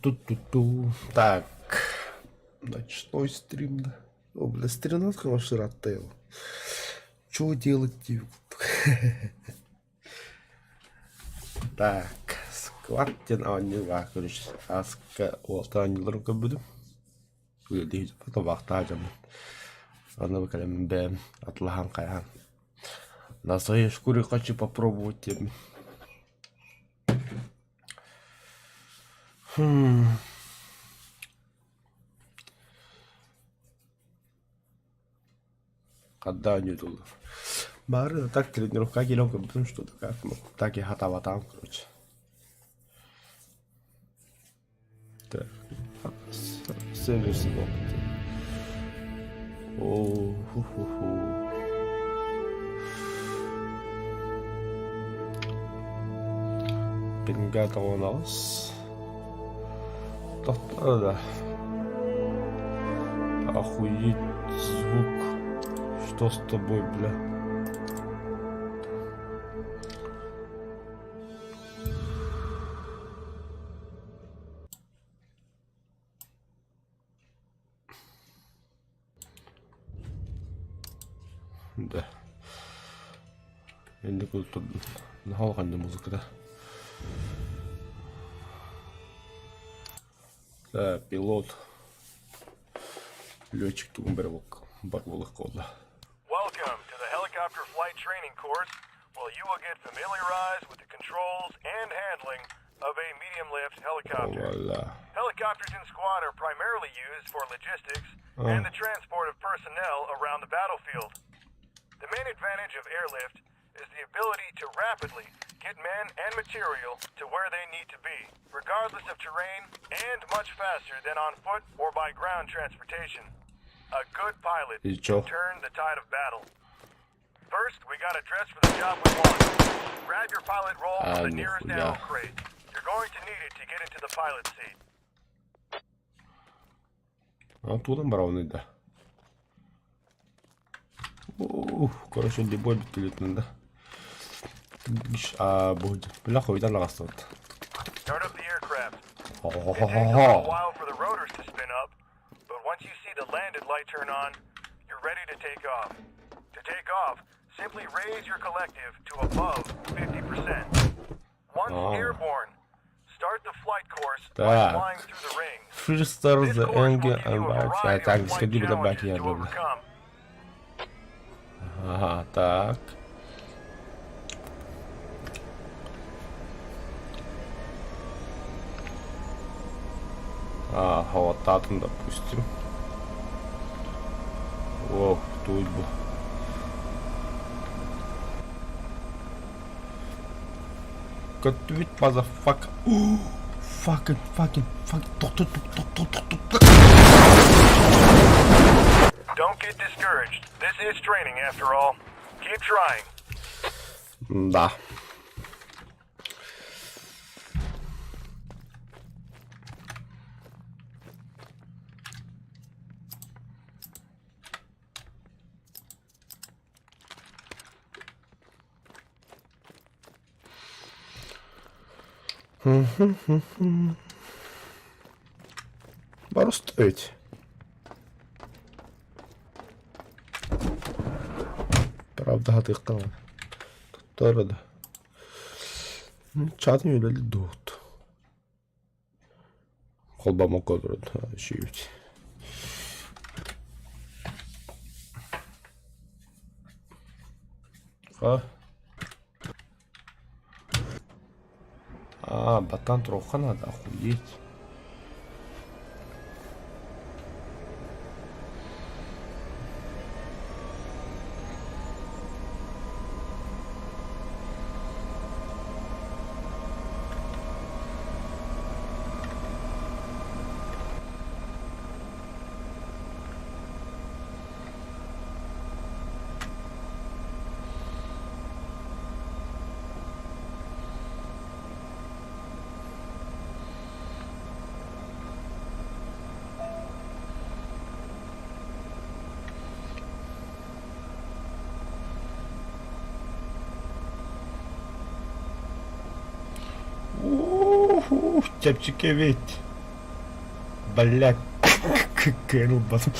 Ту-ту-ту. Так, ночной стрим да. О, бля, стринат хороший раттейл. Чё делать тебе? Так, склад диэн оонньуу короче, аска уолта оонньууларын көрбүтүм. Үлэлии табаахтаах дьоммун. Аны кэлэммин бэйэм атылаһан хайаан. На своей шкуре хочу попробовать диэммин. Хм. Хадда оонньуутуллар. Бары так тренировка киирэн көрбүтүм что-то как, ну, так и хатаабатаҕым короче. Так, сервис О, ху-ху-ху. Пингата оҥоноҕус. Тохтоо да. Охуеть звук. Что с тобой, бля? Да. Инник турдум. Наһаа улахан музыката. Да, пилот. Летчик тугун бар буолуох буолла. Welcome to the helicopter flight training course where you will get familiarized with the controls and handling of a medium lift helicopter. Voila. Helicopters in squad are primarily used for logistics and the transport of personnel around the battlefield. The main advantage of airlift is the ability to rapidly get men and material to where they need to be, regardless of terrain, and much faster than on foot or by ground transportation. A good pilot И чё? can turn the tide of battle. First, we gotta dress for the job we want. Grab your pilot roll А, from the nearest нихуя. ammo crate. You're going to need it to get into the pilot seat. А туда барабаны да. Ух, короче, любой битулит да. А, будет. Бля, хуй да лагаствот. Start up the aircraft. It takes a little while for the rotors to spin up, but once you see the landed light turn on, you're ready to take off. To take off, simply raise your collective to above 50%. Once Oh. airborne, start the flight course by Так. flying through the rings. First start This the course will engine give you and a back. variety Так, of flight сходи до баки challenges я to бля. overcome. Ага, так. А, вот допустим. О, тут бы. Көттүбүт motherfucker. Fucking, fucking, fuck. Тохто, тохто, тохто, тохто. Don't get discouraged. This is training after all. Keep trying. Да. Барустовить. Правда, хатыктан. Туттар да. Чатын үлели дуут. Холбамокко олорон үчүгэй. А? А, батан туруохха наада, охуеть. Чэпчэки эбит. Блядь, кыайан ылбатым.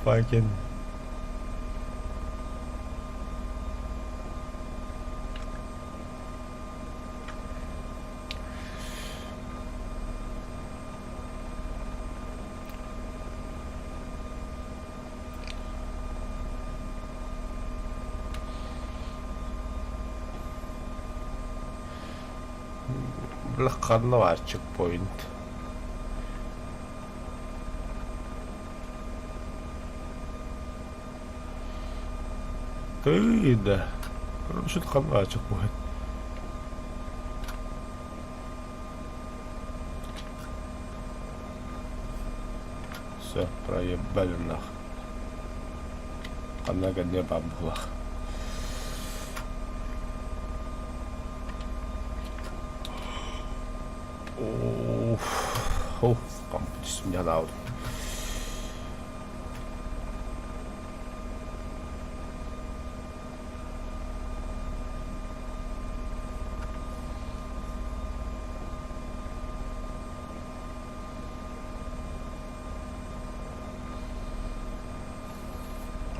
Fucking. Ханна баар чекпоинт? Тыый да, короче, ханна баар чекпоинт? Все, проебали нах. Ханна кэнниэ баар буоллах. Ух, түспүн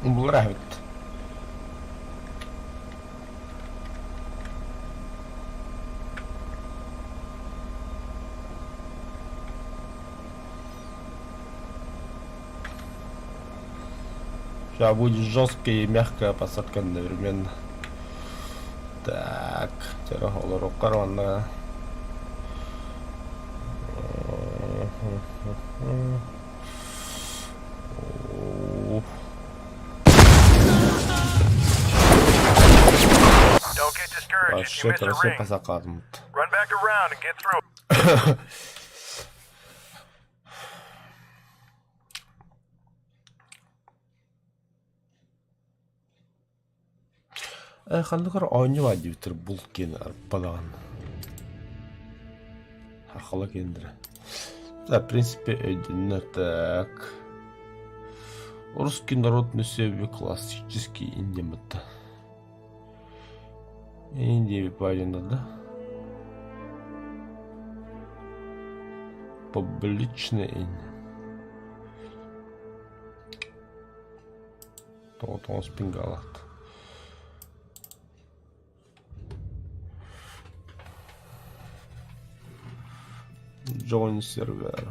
Булар эбит. Сейчас будет жесткая и мягкая посадка одновременно. Так, олоруохха уонна Don't get discouraged if you Вообще miss a красиво ring. посакармыт. Run back around and get through. Ханнык эрэ оонньуу баар диэбиттэр булт киэнэ арбалаан. Хахала киэннэрэ. Да, в принципе, өйдөннө так. Русский народный себе классический индемыта. Индия парень, да? Публичный Тоҕо спингалаат. Join server.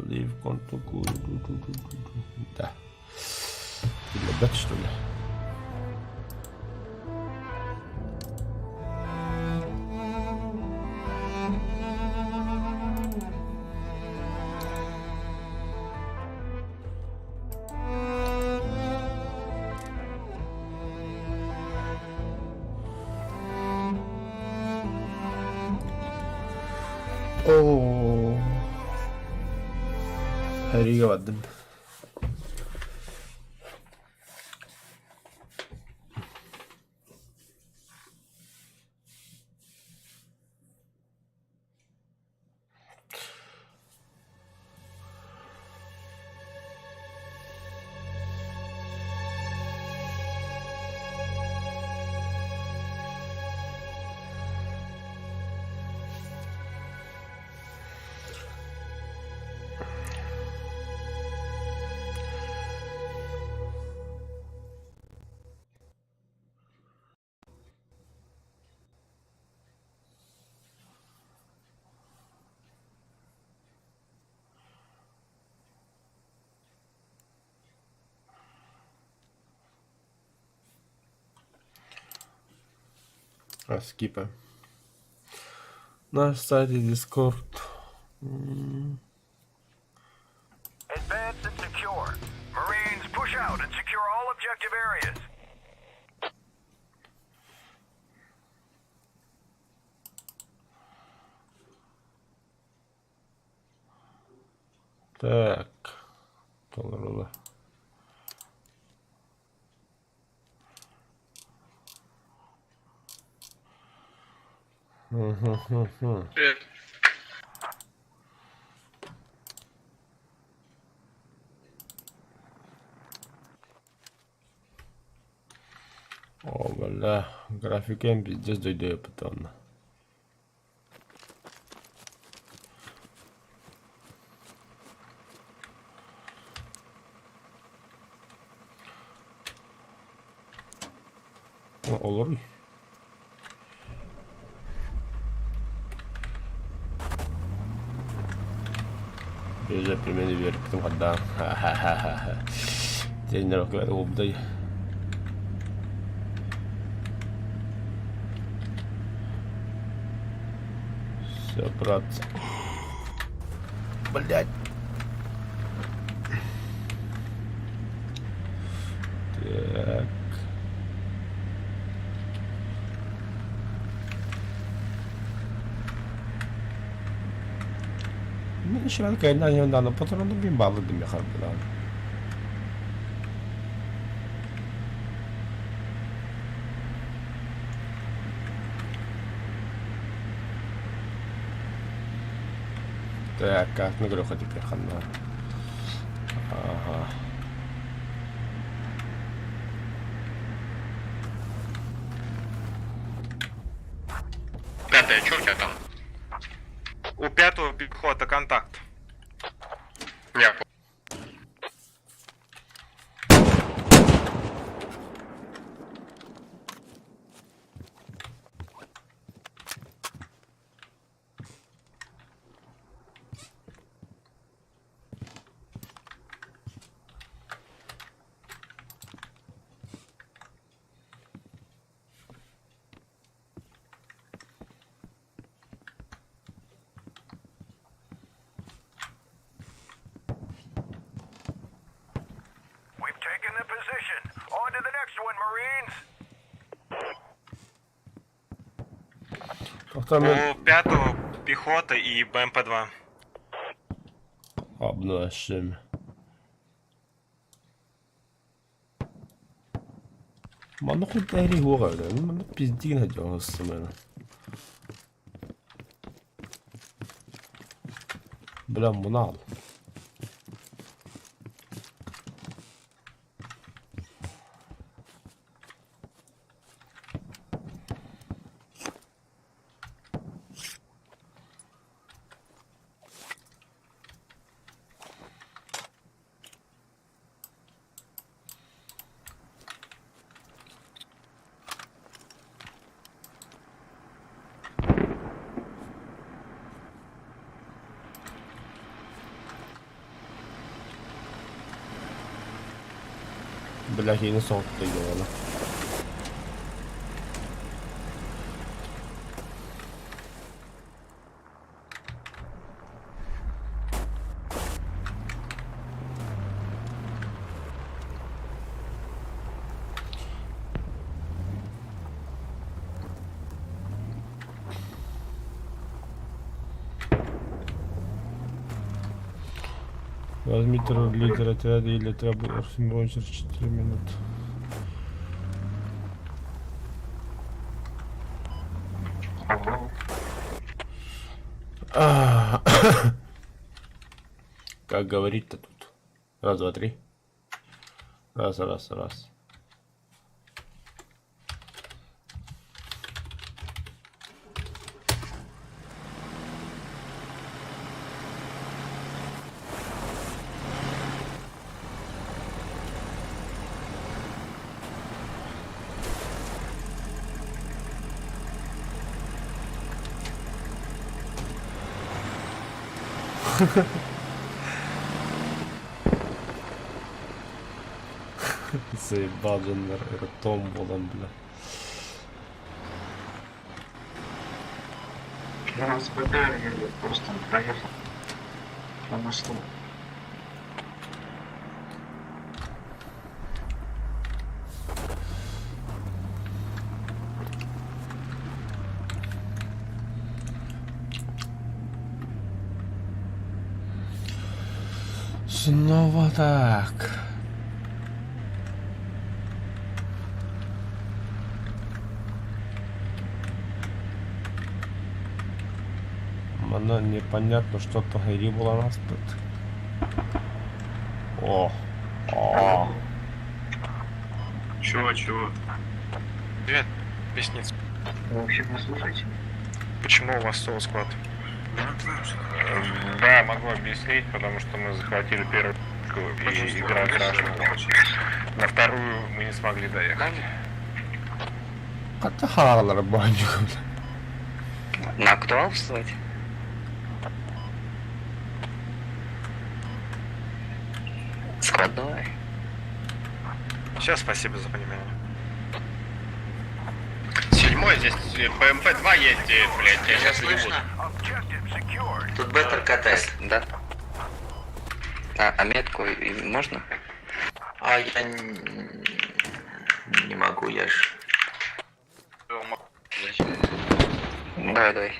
Leave contact. Да. Ребят, что ли? Оо. Сэриигэ бардым. А, скипа. Наш сайт Discord. Advance and secure. Marines, push out and secure all objective areas. Так. Толорулар. Привет. О, бля, графикам пиздец дойдуйаппыт онно. Олоруй. Өзө пельмени бериптим хаддаан. Тренировка убдай. Все, брат. Блять. Так. Мин кэннэ даҕаны патронум бааллар дим харбылаан. Так, картаны көрүөххэ теперь ханна. Ага. Пятая, что у тебя там? У пятого пехота контакт. Я We've taken the position. On to the next one, Marines. Тоқтар У пятого пехота и БМП-2. Обносим. Манна худайри хуога, манна пиздин хадьоосмена. Бля, мунал. Бля, киһини соһутта ёбана. Возьмите лидер отряда или отряда через 4 минуты. Как говорить-то тут? Раз, два, три. Раз, раз, раз. Заебал дьоннор ртом буолан бля. Я с БТР еду, просто проехал по мосту. Снова так. Манна непонятно, что-то гири буолан ааспыт. О, о. Чего, чего? Две объяснить. Вы вообще меня слушаете? Почему у вас соло склад? Да, могу объяснить, потому что мы захватили первую и игра крашнула. На вторую мы не смогли доехать. Хатта хаалар баанньугун. На актуал вставать? Склад давай. Сейчас спасибо за понимание. Седьмой здесь БМП-2 ездит, блядь, тебя сейчас уебут. Objective secured. Тут Беттер катает. Да. А метку можно? А я не могу, я ж... Давай, давай.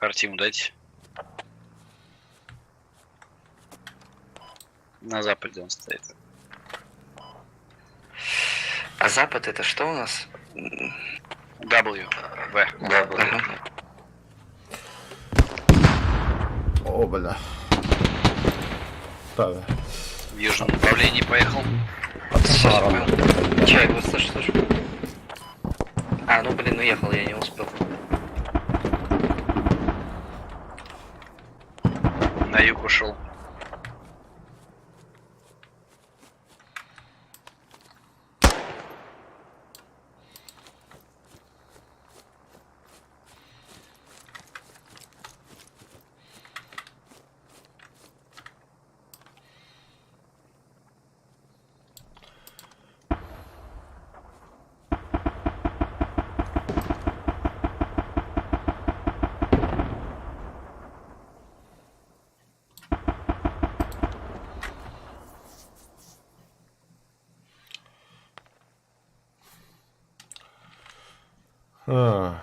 Артим дайте. На западе он стоит. А запад это что у нас? W. В. Да, был. Ага. О, бля. Да. В южном направлении поехал. Сейчас понял. Че, я его слышу, слышу. А, ну блин, уехал, я не успел. На юг ушел. А.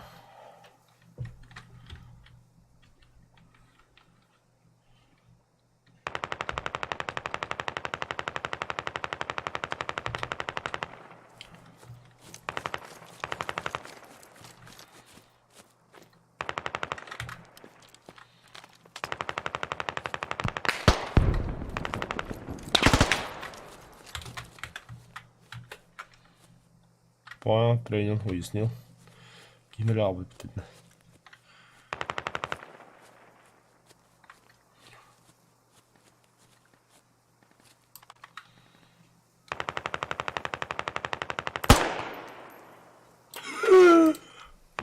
Понял, принял, уяснил. Киммер албыт.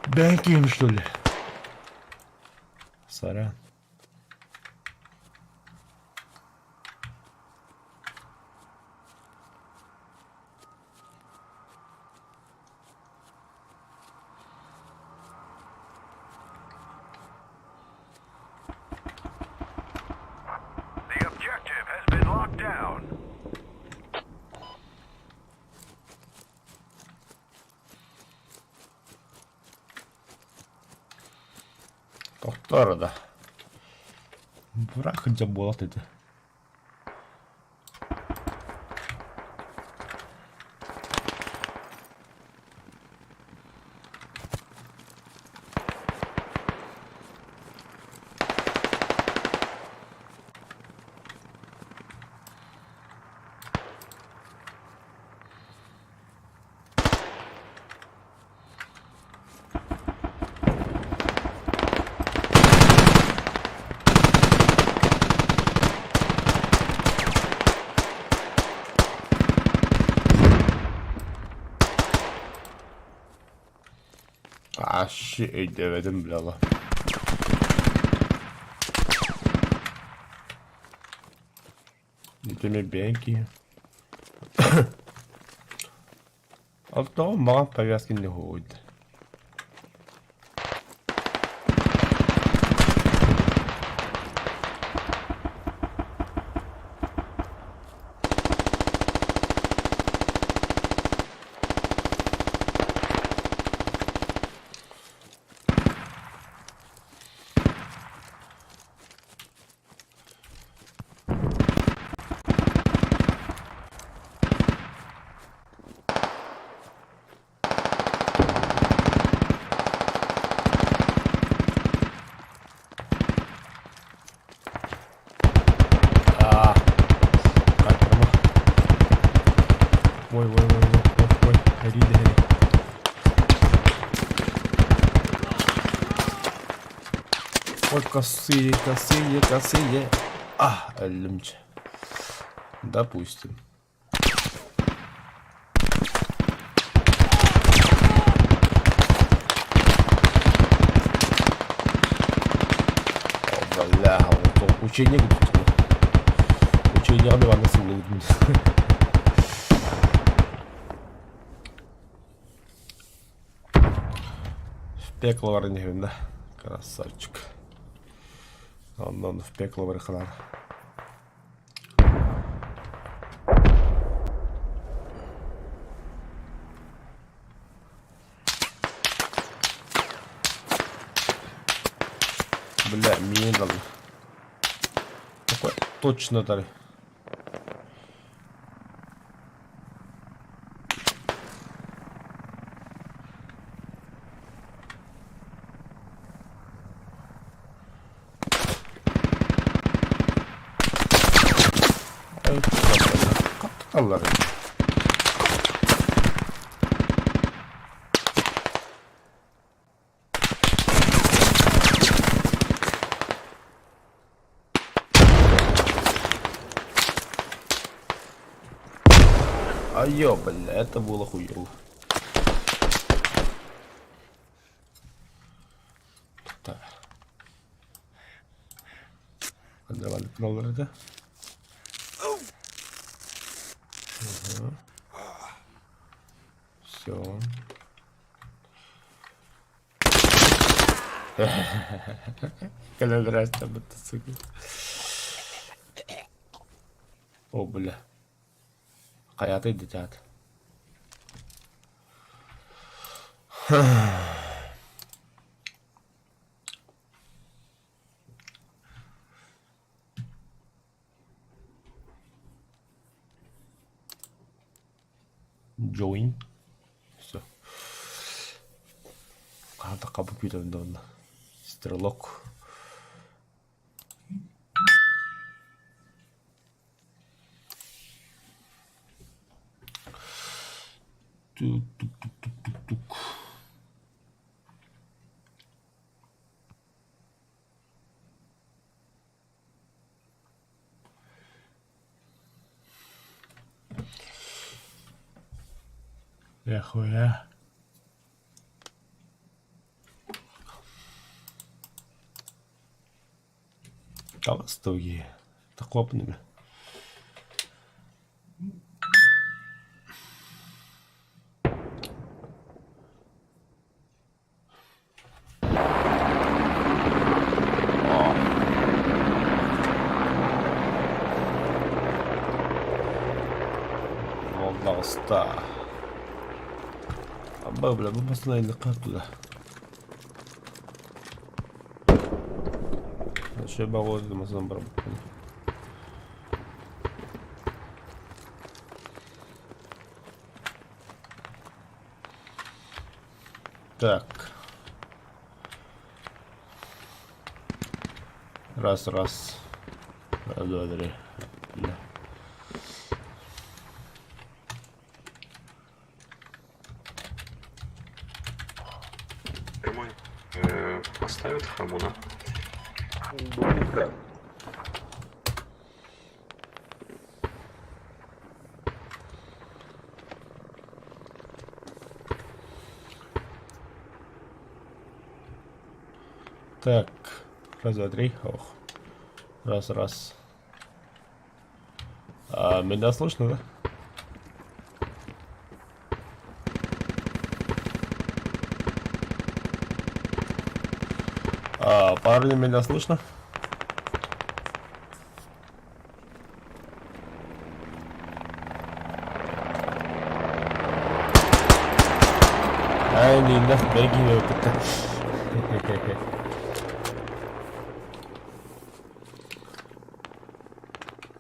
Бэнкин, что ли? Сорян. The objective has been locked down. Тохтоо да. Бырах буолат этэ. А, өйдөөбөтүм бля. Итими бэнки. Алтоо маҕан повязки не хуйд. Ой, ой, ой, ой, ой, ой, эрий да эрий. Ой, косые, косые, косые. А, өллүм чэ. Допустим. О, бля, вот учение Учениеҕа диванна сыллыбытым. В пекло баран иһэбин да. Красавчик. Онно в пекло барыхалар. Бля, миин ылла. Такой точно дары. Хатталлар. А ё, бля, это было хуёво. Так. Давай, это. Угу. Все. Кэлэн сука. О, бля. Хайатай дитят. Join. Все. Хаһан хабы күүтэн да онно. Стрелок. Тук-тук-тук-тук-тук. Нахуя? Толстуги. Такопными. Таҕыста. Абба бля, бу массыына ыллахха Еще баҕа массыынан барбыппын. Так. Раз, раз. Раз, два, три. Да. Прямой. Поставят хаму, да? Да. Так, раз, два, три. Ох. Раз, раз. А, меня слышно, да? А, парни, меня слышно? Ай, не беги, кытта.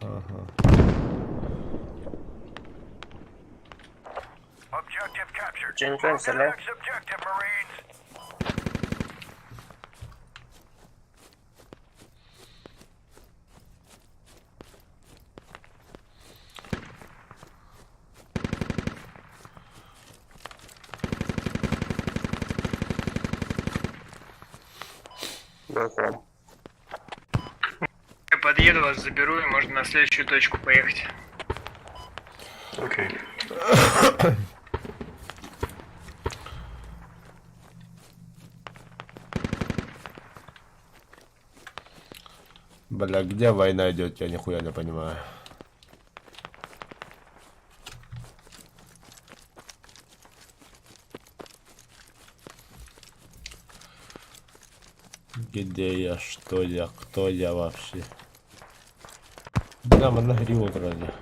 Ага. Objective captured. Jenkins, Move to the hello. next objective, Marines. Я подъеду, вас заберу, и можно на следующую точку поехать. Окей. Бля, где война идет, я нихуя не понимаю. Где я, что я, кто я вообще? Бля, манна грил вроде.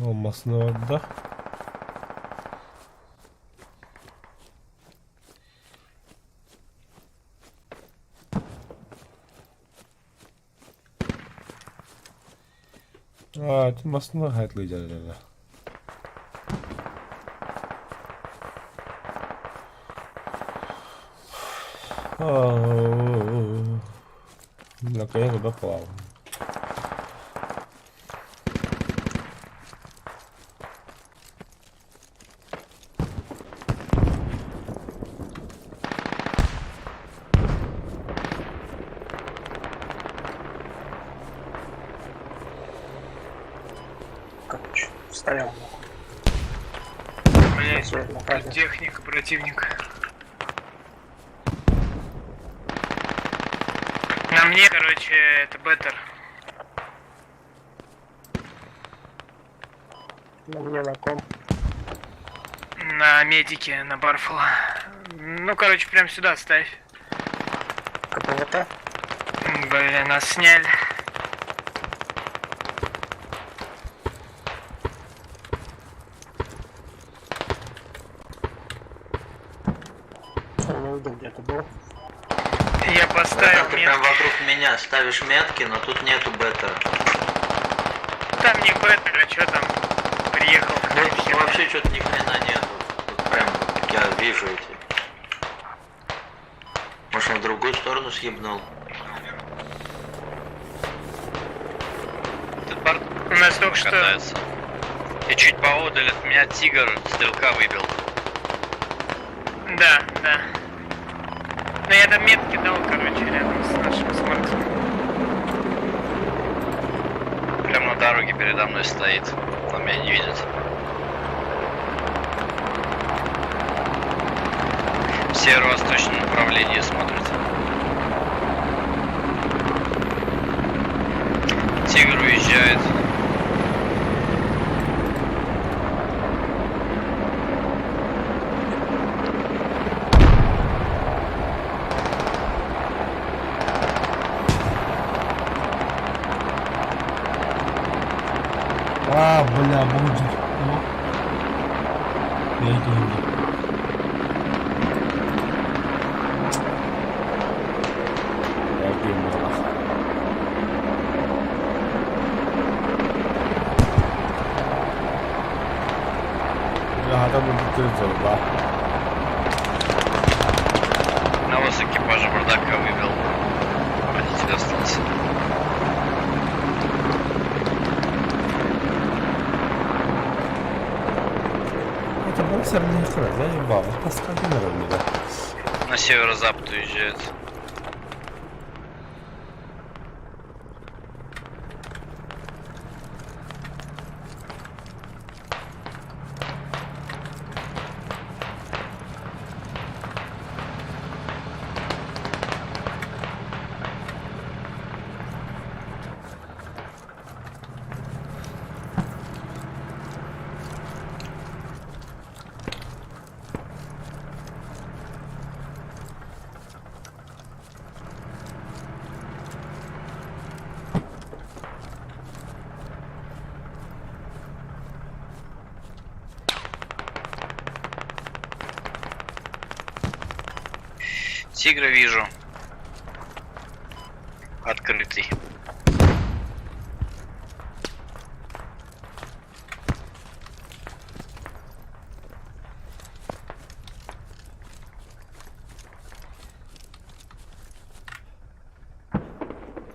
Olmasını orada. Аа, масны хайдлыйдаа. Наконец доплавал. Короче, встаем. Блять, тут техника противника. На мне, короче, это беттер. На мне на ком? На медике, на Барфало. Ну, короче, прям сюда ставь. КПВТ? Бля, нас сняли. Я не увидел, где ты был. Я поставил Братан, ты прям метки. вокруг меня ставишь метки, но тут нету беттера. Там не беттер, а что там? Приехал. Ну тут вообще что-то ни хрена нету. Тут прям я вижу эти. Может он в другую сторону съебнул? Тут бард У нас только что... катается. И чуть поодаль от меня тигр стрелка выбил. Да, да. Но я там метки дал, короче, рядом с нашим с Марксом. Прямо на дороге передо мной стоит. Он меня не видит. В северо-восточном направлении смотрит. Тигр уезжает. А, бля, будет. Я иду. Я геймер. Бля, там будет да. Одного с экипажа бардака выбил. Водитель остался. Это боксер не хрен, заебал. Поставь меня. На северо-запад уезжает. Тигра вижу. Открытый.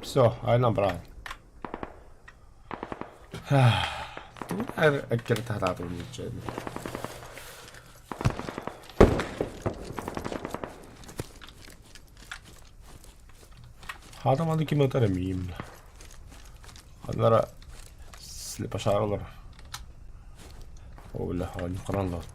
Все, айна брат. Эккирэтэ сатаатым дьиэни. Хаатам аны ким ытар эмиим. Анара слепошарылар. О, бля, они харанлат.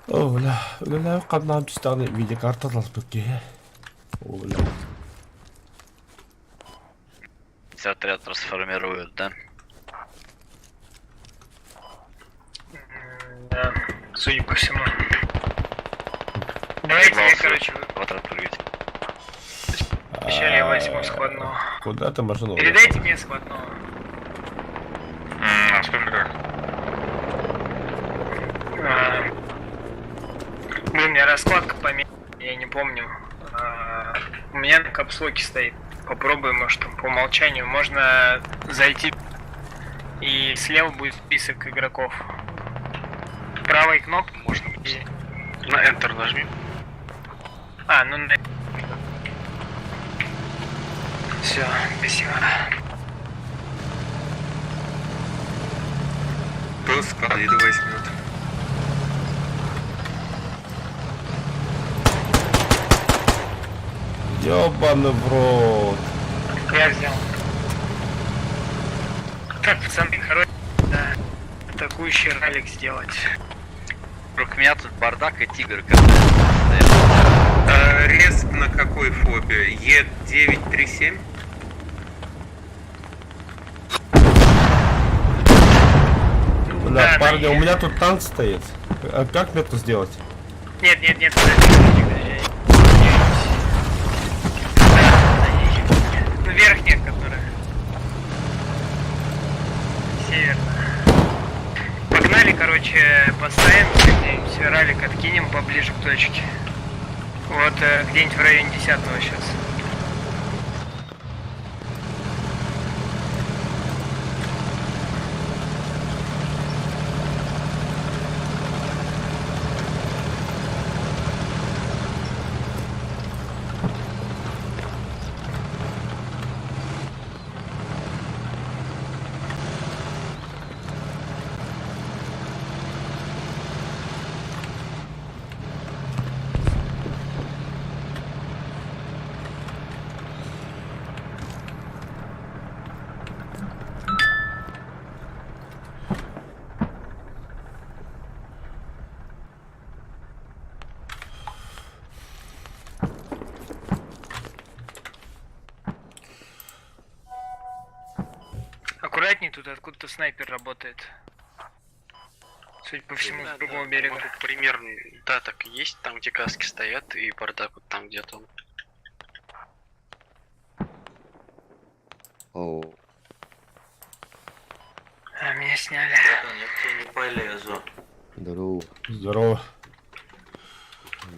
О, бля, үлэлээбит хамнаһым түстэҕинэ видеокарта талбыт киһи. О, бля. Отряд расформируют, да? Да, судя по всему. Давайте я, короче, В отряд прыгать. вначале я возьму складного. Куда ты машину? Передайте мне складного. А сколько как? А, Блин, у меня раскладка поменяла, я не помню. А, У меня на капслоке стоит. Попробуем, может, там по умолчанию. Можно зайти и слева будет список игроков. Правой кнопкой можно. На Enter нажми. А, ну на... Все, спасибо. Кто склад возьмет? Ёбаный в рот. Я взял. Так, пацаны, хороший, да, атакующий ралик сделать. Вокруг меня тут бардак и тигр, короче, стоят. Респ на какой фобе? Е937? Бля, Да, парни, да, у меня тут танк стоит. А как мне это сделать? Нет, нет, нет, подожди, подожди, подожди. Ну, верхняя, которая. Северная. Погнали, короче, поставим где-нибудь ралик откинем поближе к точке. Вот где-нибудь в районе 10 сейчас. Аккуратней тут откуда-то снайпер работает. Судя по всему, с другого берега. Могу примерно, да, так и есть, там, где каски стоят, и бардак вот там где-то он. О, А, меня сняли. Братан, я к тебе не полезу. здорово. Здорово.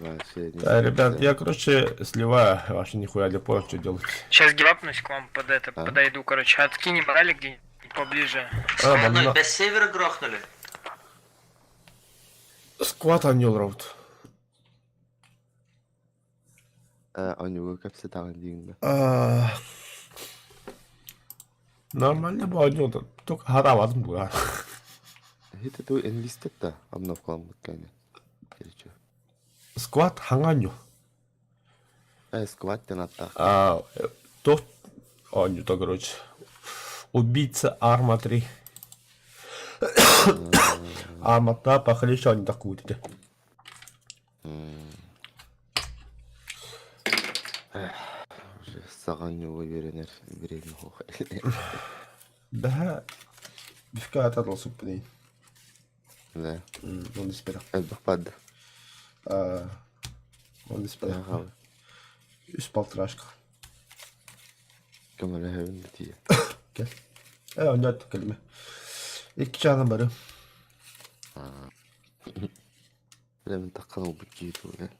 Вообще не Да, ребят, я, короче, сливаю. Вообще нихуя не понял, что делать. Сейчас гевапнусь к вам под это, А? подойду, короче. Откинем ралик где-нибудь поближе. А, Ну, манна. тебя с севера грохнули? Скват анньолор Анюга кэпсэтаҕын диигин да. Нормально бу оонньуу, только хараабатым буга. Это твой enlisted да, обновкаламмыт кэнэ. Короче. Скват хаҥа оонньуу. Сквад диэн ааттаах. А, тот оонньуута, короче. Убийца Арма 3. Армата похлеще оонньуу куутите. Уже саҥа оонньууга үөрэнэр время суох. Да, бифка ататал суппуней. Да. Он испера. Элбэх баар А, он испера. Ага. Үс полторашка. Көмөлөһөбүн да тиийэ. Кэл. Оонньоот кэлимэ. Икки чааһынан бары. Бля, мин таххан ылбыт киһи туга.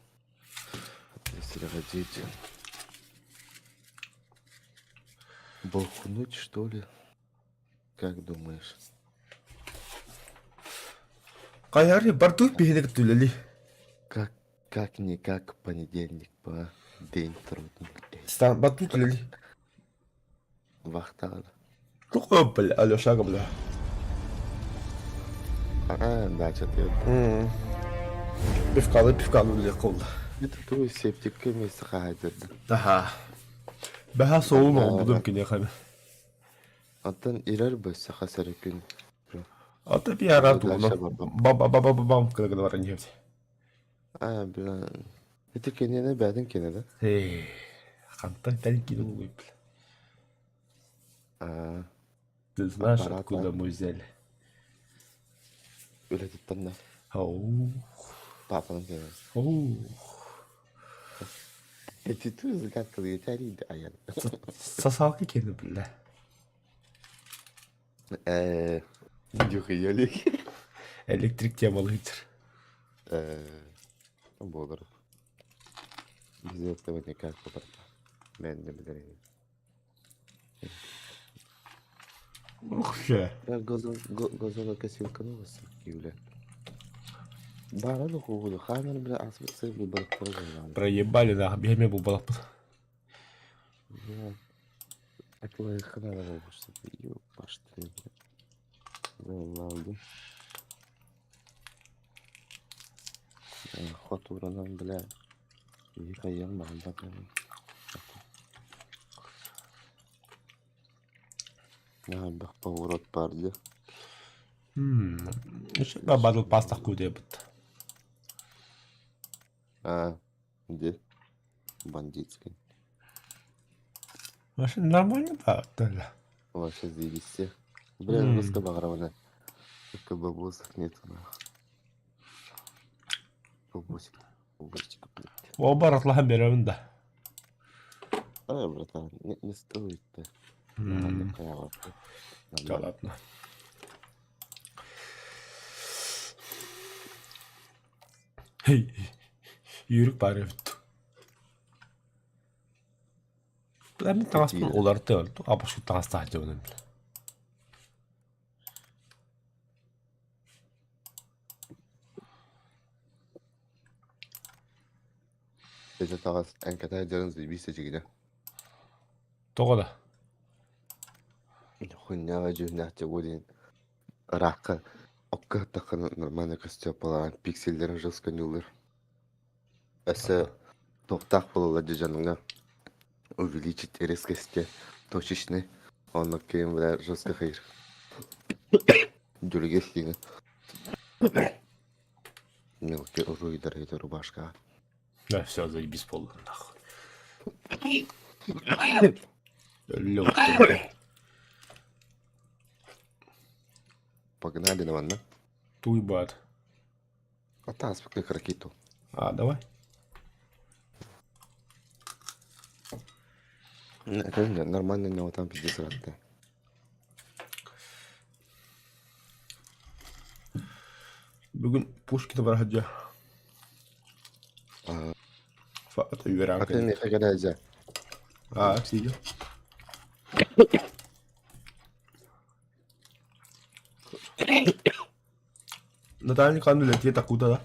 Серега дети. Бухнуть, что ли? Как думаешь? Хайары бардык биһиги түлели. Как? Как-никак понедельник по день трудный. Стан батут или? Вахтаҕына. Туох бля, Алешага бля. Аа, дача ты. Пивкалы пивкалы үлэ колла. Это твой септикке вместе хаһайдырды. Аха. Бэһэ соҕун оҥорбутум киниэхэ. Оттон ирэр бы саха сэрэ күн. Ата пиара Дальше тугуна. барбам. Ба-ба-ба-ба-бам кыла баран иһэбит. Аа, бля. Ити киниэнэ бээтин кинэ да? Эй, хантан тэн киинэ булуй бля. Аа, Ты знаешь, аппарат откуда мы взяли? үлэтиттэн да. Ау. Папанын кинэ. Оу. Эти ту загадкалы етәрийді аян. Сосалка киэнэ бля. Э, дюхиялик. Электрик темалыытыр. Э, буолар. Без этого никак побарта. Мен не билэрин. Ух, Газон, газонокосилканы басып киюле. Бара да хугуду. Хамер бля асбыт сый бу барып турган. Проебали нахуй, биһэме бу балаппыт. Бля. Акылай хана да болбуш. Ёпаш ты. Алды. Хотуранан бля. Кайян багында. Бах поворот барды. Бадыл пастах кудебит. А, где? Бандитский. Вообще нормально да, да. Вообще заебись всех. Бля, русская багровая. Только бабосов нету нахуй. Бабосик. Бабосик, блядь. Оба ратлахан беремин да. Ай, братан, не, не стоит-то. Да ладно. Hey, yürük bari өттү. Бля, таҥаспын уларыта өлтү, абашку таҥастаах дьонун. Это таҕас эн кэтэһэ дьарын заебись дьигинэ. Тоҕо да? Хуйняга дьүһүнээхчэ бу диэн ыраахха окко ыттаххына нормально көстүө балаҕан пикселлэрин жестко ньууллар. Өссө туохтаах буолаллар дьэ дьонуҥа увеличить резкости точечный онно киһим бля жестко хайыр. Дьүлүгэ сиҥэ. Мелкий уруйдар это рубашка. Да, все, заебись полный нахуй. Лёгкий. Погнали на ванна. Туйбат. А та как ракету. А, давай. Это нормально, но там пиздец рад. Бүгүн Пушкина бар хадья. Фата үөрэн А ты не хагадайза. А, сидел. Наталья Николаевна летит откуда, да?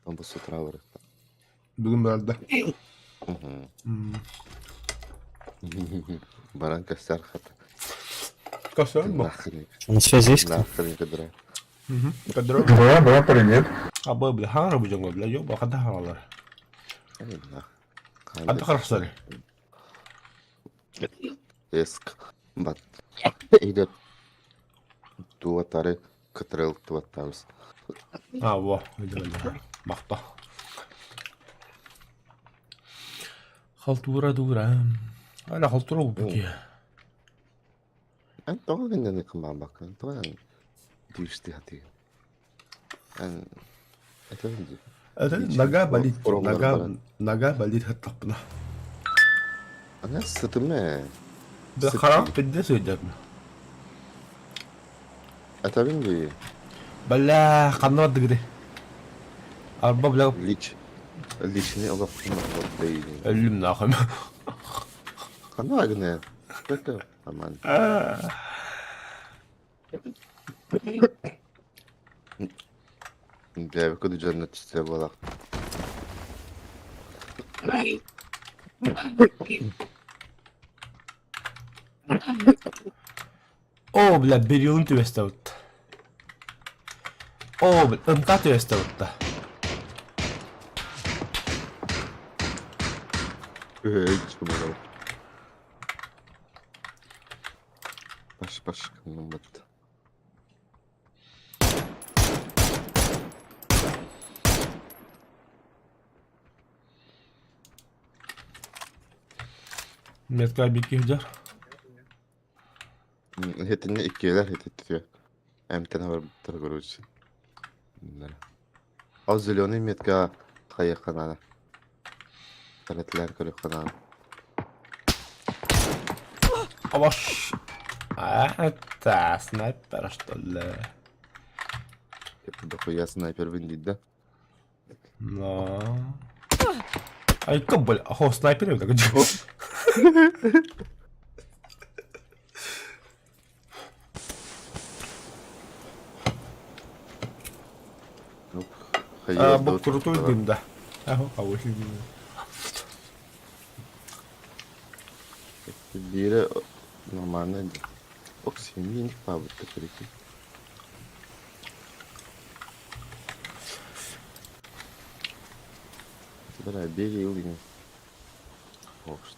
Он бы с утра вырос. Бүгүн барда. Баран костяр хата. Костяр бу. Нахрен. На связи есть кто? Нахрен кадра. Кадра. Да, да, привет. Абы бля, хара бу жоңго бля, ёба хада харалар. Анда харахсары. Эск. Бат. Идет. Туатары кытрыл туаттабыз. А, во, Махта. Халтура дура. Ана халтура бу ки. Эн тоҕо гыннаны кымаабаккын? Тоҕо эн дүүсти хатыы? Эн этэн дии. Это нога болит, нога, нога болит хаттаппына. Ана сытым ээ. Да харах пидде сылдьарна. Этэбин дии. Бля, ханна бардыгыды? Арба бля. Лич. Личный олохпун дейин. Өллүм нахуй. Ханна гына? Это нормально. Бля, куду дьонно түсте буолах. Оо, бля, берилин түбэстэбит. Оо, бля, МК түбэстэбит. Үһү чумарал. Баш баш кыммыт. Метка бикки сылдьар. Хетинне иккиэлэр хетиттигэ. Эмтэн барбыттар короче. Ал зеленый метка хайыахха наада. Таратылаан көрүөххэ наада. Абаш. А, это снайпер, что ли? Дохуя снайпербин дии да. Но. Айка, бля, хо, снайпер эбит, А, бу крутой дым, да. Ага, а вот Биирэ нормально дии. Оксимин паабытта прикинь. Бля, бери или Может.